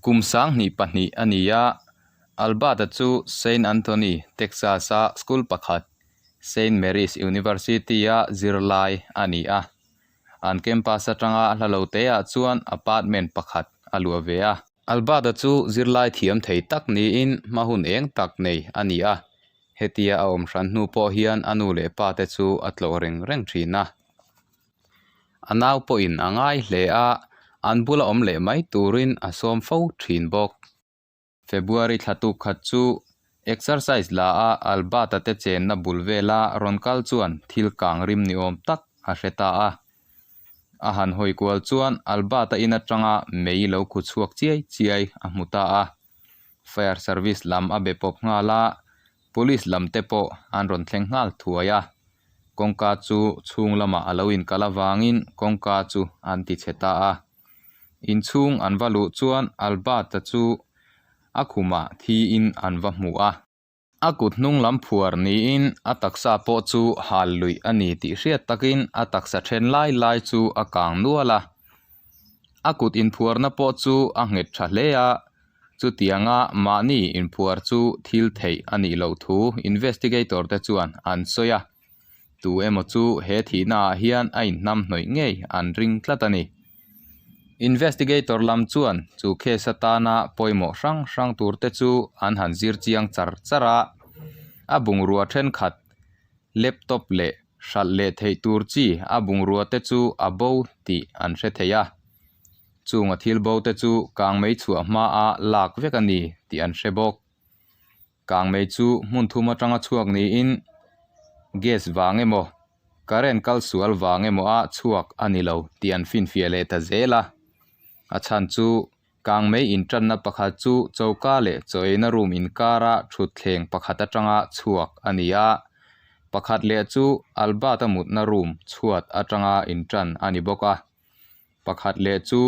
Kum 2002 a ni a, Albert-a chu Saint Anthony, Texas-a school pakhat, Saint Mary's University-a zirlai a ni a. An campus atanga hla lo teah chuan apartment pakhat a luah ve a. Albert-a chu zirlai thiam thei tak niin hma hun eng tak nei a ni a. Hetia a awm hran hnu pawh hian a nu leh pa te chu a tlawh reng reng thin a. A nau pawhin a ngai hle a, an bula awm leh mai turin a sawm fo thin bawk. February thla tuk khat chu exercise la a Albert-a te chenna bul vela rawn kal chuan thil kang rim ni awm tak a hre ta a. A han hawi kual chuan Albert-a in atanga mei lo khu chhuak chiai chiai a hmu ta a. Fire service lam a be pawp nghal a, police lam te pawh an rawn thleng nghal thuai a. Kawngka chu chhung lamah a lo inkalh avangin kawngka chu an ti chhe ta a. Inchhung an va luh chuan Albert-a chu a khumah thiin an va hmu a. A kut hnung lam phuar niin a taksa pawh chu hal luih a ni tih hriat takin a taksa then lai lai chu a kang nual a. A kut inphuarna pawh chu a nghet tha hle a, chutianga mahni inphuar chu thil theih a nih loh thu investigator te chuan an sawi a. Tu emaw chu he thihna ah hian a inhnam hnawih ngei an ring tlat a ni. Investigator lam chuan chu case atana pawimawh hrang hrang tur te chu an han zir chiang char char a, a bungrua thenkhat laptop leh hralh leh theih tur chi a bungrua te chu a bo tih an hre thei a. Chunga thil bo te chu kangmei chhuah hmaa lak vek a ni tih an hre bawk. Kangmei chu hmun thum atanga chhuak niin gas vang emaw current kal sual vang emaw a chhuak a ni lo tih an finfiah leh ta zel a. A chhan chu kangmei intanna pakhat chu choka leh chaw eina room inkara thutthleng pakhat atanga chhuak a ni a, pakhat leh chu Albert-a mutna room chhuat atanga intan a ni bawk a, pakhat leh chu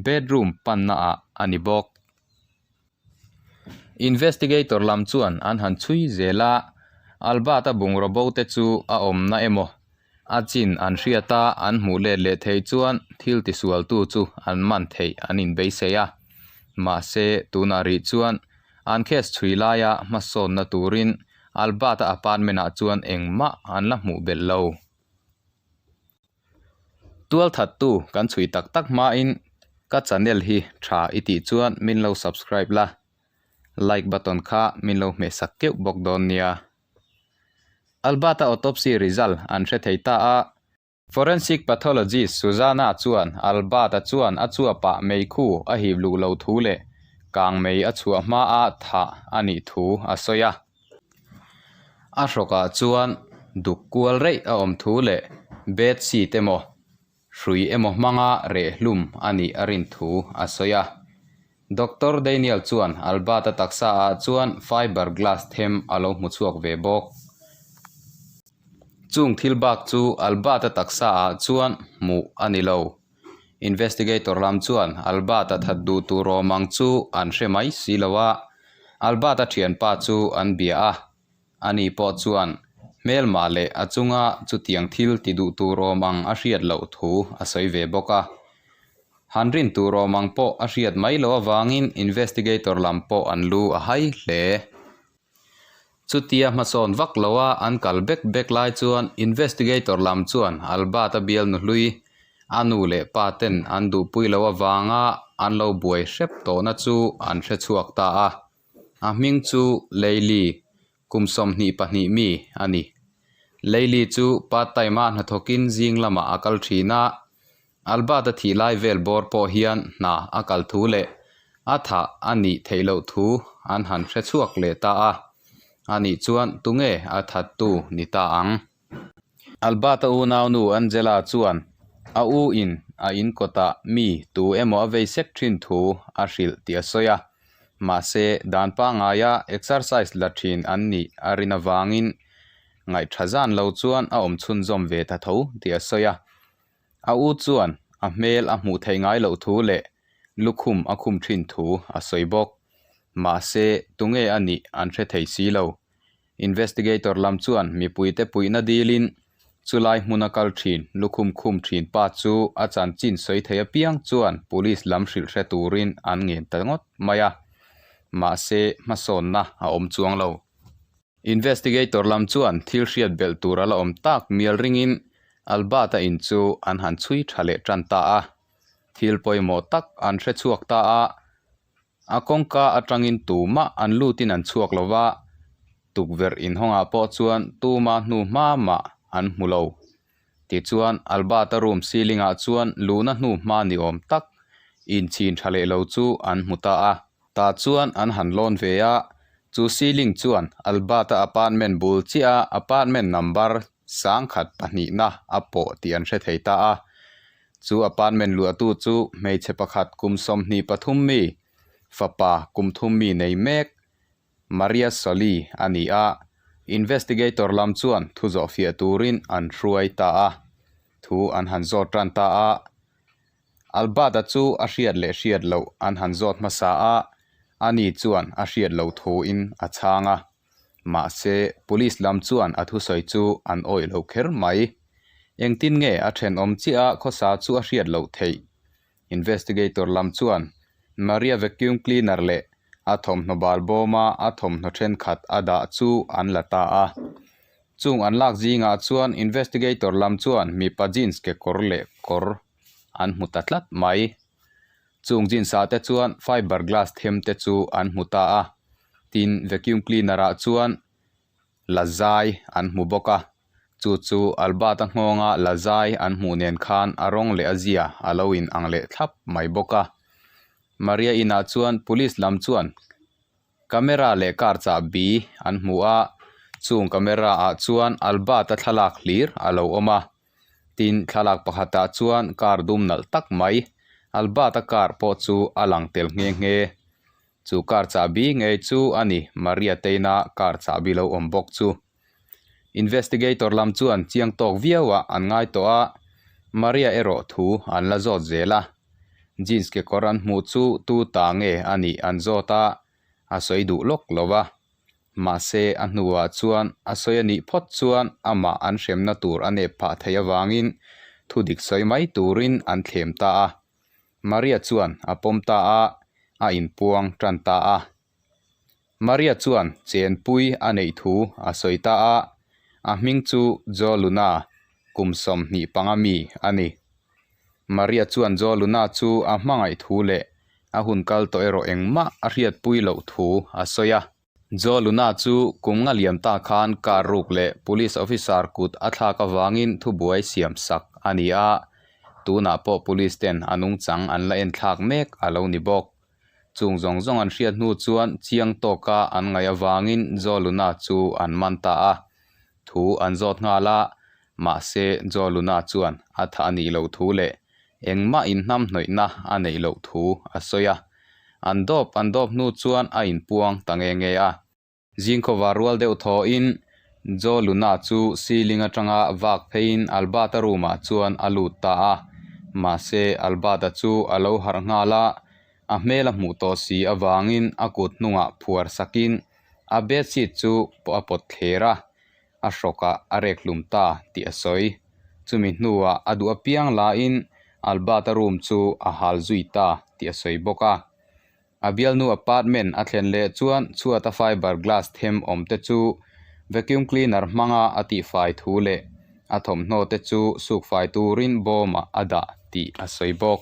bedroom panna ah a ni bawk. Investigator lam chuan an han chhui zel a, Albert-a bungraw bo te chu a awmna emaw a chin an hriat a an hmuh let leh thei chuan thil tisualtu chu an man theih an inbeisei a. Mahse, tunah rih chuan an case chhui laia hmasawnna turin Albert-a apartment-ah chuan engmah an la hmuh belh lo. Tualthattu kan chhui tak tak hmain ka channel hi tha i tih chuan min lo subscribe la, like button kha min lo hmehsak keuh bawk dawn nia. Albert-a autopsy result an hre thei ta a. Forensic pathologist Susanna chuan Albert-a chuan a chuapah meikhu a hip luh lo thu leh kangmei a chhuah hmaa thah a nih thu a sawi a. A hrawkah chuan duk kual reih a awm thu leh bed sheet emaw hrui emaw hmanga reh hlum a nih a rin thu a sawi a. Doctor Daniel chuan Albert-a taksa ah chuan fiber glass them a lo hmu chhuak ve bawk. Chung thil bak chu Albert-a taksa ah chuan hmuh a ni lo. Investigator lam chuan Albert-a that duh tur awm ang chu an hre mai si lo a, Albert-a thianpa chu an bia a, ani pawh chuan hmelmah leh a chunga chutiang thil ti duh tur awm ang a hriat loh thu a sawi ve bawk a. Han rin tur awm ang pawh a hriat mai loh avangin investigator lam pawh an lu a hai hle. Chutia hmasawn vak loa an kal bek bek lai chuan investigator lam chuan Albert-a bialnu hlui a nu leh pa ten an duhpui loh avanga an lo buai hrep tawhna chu an hre chhuak ta a. A hming chu Leili, kum 22 mi a ni. Leili chu part time-a hnathawkin zing lamah a kal thin a, Albert-a thih lai vel bawr pawh hian hna a kal thu leh a thah a nih theih loh thu an han hre chhuak leh ta a, ani chuan tunge a thattu ni ta ang? Albert-a unaunu Angela chuan a u in a in kawtah mi tu emaw a vei sek thin thu a hrilh tih a sawi a, mahse dan pangaia exercise la thin an nih a rin avangin ngaihtha zan lo chuan a awm chhunzawm ve ta tho tih a sawi a. A u chuan a hmel a hmuh theih ngai loh thu leh lukhum a khum thin thu a sawi bawk. Mahse, tunge a nih an hre thei si lo. Investigator lam chuan mipuite puihna dilin Chulai hmuna kal thin, lukhum khum thin pa chu a chanchin sawi thei apiang chuan police lam hrilh hre turin an ngen ta ngawt mai a. Mahse, hmasawnna a awm chuang lo. Investigator lam chuan thil hriat belh tur a la awm tak mial ringin Albert-a in chu an han chhui tha leh tan ta a. Thil pawimawh tak an hre chhuak ta a, a kawngka atangin tumah an lutin an chhuak lo va, tukverh inhawngah pawh chuan tuma hnu hma mah an hmu lo. Tichuan, Albert-a room ceiling-ah chuan luhna hnu hma ni awm tak inchhin tha leh lo chu an hmu ta a. Tah chuan an han lawn ve a, chu ceiling chuan Albert-a apartment bul chiah a apartment number 1002 na a pawh tih an hre thei ta a. Chu apartment luahtu chu hmeichhe pakhat kum 23 mi, fapa kum thum mi nei mek Maria Soli a ni a, investigator lam chuan thu zawh fiah turin an hruai ta a, thu an han zawt tan ta a. Albert-a chu a hriat leh hriat loh an han zawt hmasa a, ani chuan a hriat loh thuin a chhang a. Mahse, police lam chuan a thusawi chu an awih lo kher mai. Engtin nge a thenawm chiah a khawsa chu a hriat loh theih? Investigator lam chuan Maria vacuum cleaner leh a thawmhnaw bal bawma a thawmhnaw thenkhat a dah chu an la ta a. Chung an lak zingah chuan investigator lam chuan mipa jeans kekawr leh kawr an hmu ta tlat mai. Chung jeans ah te chuan fiber glass them te chu an hmu ta a, tin vacuum cleaner ah chuan la zai an hmu bawk a, chu chu Albert-a nghawnga la zai an hmuh nen khan a rawng leh a zia a lo in ang leh thlap mai bawk a. Maria inah chuan police lam chuan camera leh car chahbi an hmu a, chung camera ah chuan Albert-a thlalak hlir a lo awm a, tin thlalak pakhatah chuan car dum nalh tak mai Albert-a car pawh chu a lang tel nghe nghe. Chu car chahbi ngei chu a ni Maria Teina car chahbi lo awm bawk chu. Investigator lam chuan chiang tawk viauah an ngai tawh a, Maria erawh thu an la zawt zel a. Jeans kekawr an hmuh chu tu ta nge a nih an zawt a, a sawi duh lawk lo va. Mahse a hnuah chuan a sawi a nih phawt chuan amah an hremna tur a nep phah theih avangin thudik sawi mai turin an thlem ta a. Maria chuan a pawm ta a, a inpuang tan ta a. Maria chuan chenpui a neih thu a sawi ta a, a hming chu Jo Luna, kum 25 mi a ni. Maria chuan Jo Luna chu a hmangaih thu leh a hun kal tawh erawh engmah a hriatpui loh thu a sawi a. Jo Luna chu kum nga liam ta khan car ruk leh police officer kut a thlak avangin thubuai siam sak a ni a, tunah pawh police ten a nungchang an la enthlak mek a lo ni bawk. Chung zawng zawng an hriat hnu chuan chiang tawka an ngaih avangin Jo Luna chu an man ta a, thu an zawt nghal a, mahse Jo Luna chuan a tha a nih loh thu leh engmah inhnamhnawihna a neih loh thu a sawi a. An dawp an dawp hnu chuan a inpuang ta nge nge a. Zingkhawva rual deuh thawhin Jo Luna chu ceiling atanga vak pheiin Albert-a room-ah chuan a lut ta a. Mahse, Albert-a chu a lo harh nghal a, a hmel a hmuh tawh si avangin a kut hnungah phuar sakin a bedsheet chu a pawt thler a, a hrawkah a rek hlum ta tih a sawi. Chumi hnuah a duh apiang lain Albert-a room chu a hal zui ta tih a sawi bawk a. A bialnu apartment a thlen leh chuan chhuata fiber glass them awm te chu vacuum cleaner hmanga a tihfai thu leh a thawmhnaw te chu sukfai turin bawmah a dah tih a sawi bawk.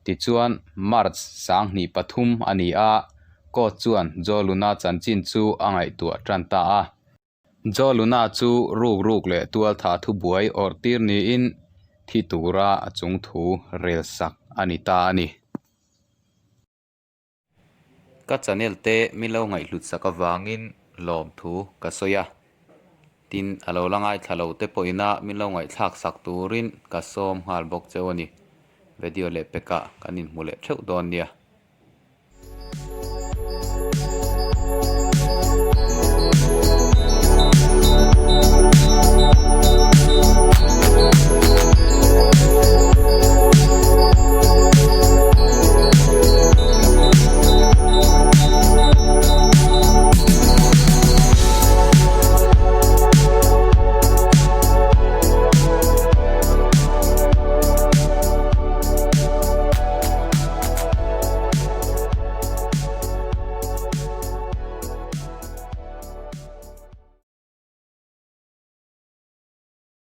Tichuan, March 23 a ni a, court chuan Joe Luna chanchin chu a ngaihtuah tan ta a. Joe Luna chu ruk ruk leh tualtha thubuai awrh tir niin thi tura a chung thu rel sak a ni ta a ni. Ka channel te min lo ngaihhlut sak avangin lawm thu ka sawi a, tin a lo la ngaithla lo te pawhina min lo ngaihthlak sak turin ka sawm nghal bawk cheu a ni. Video leh pekah kan inhmu leh theuh dawn nia.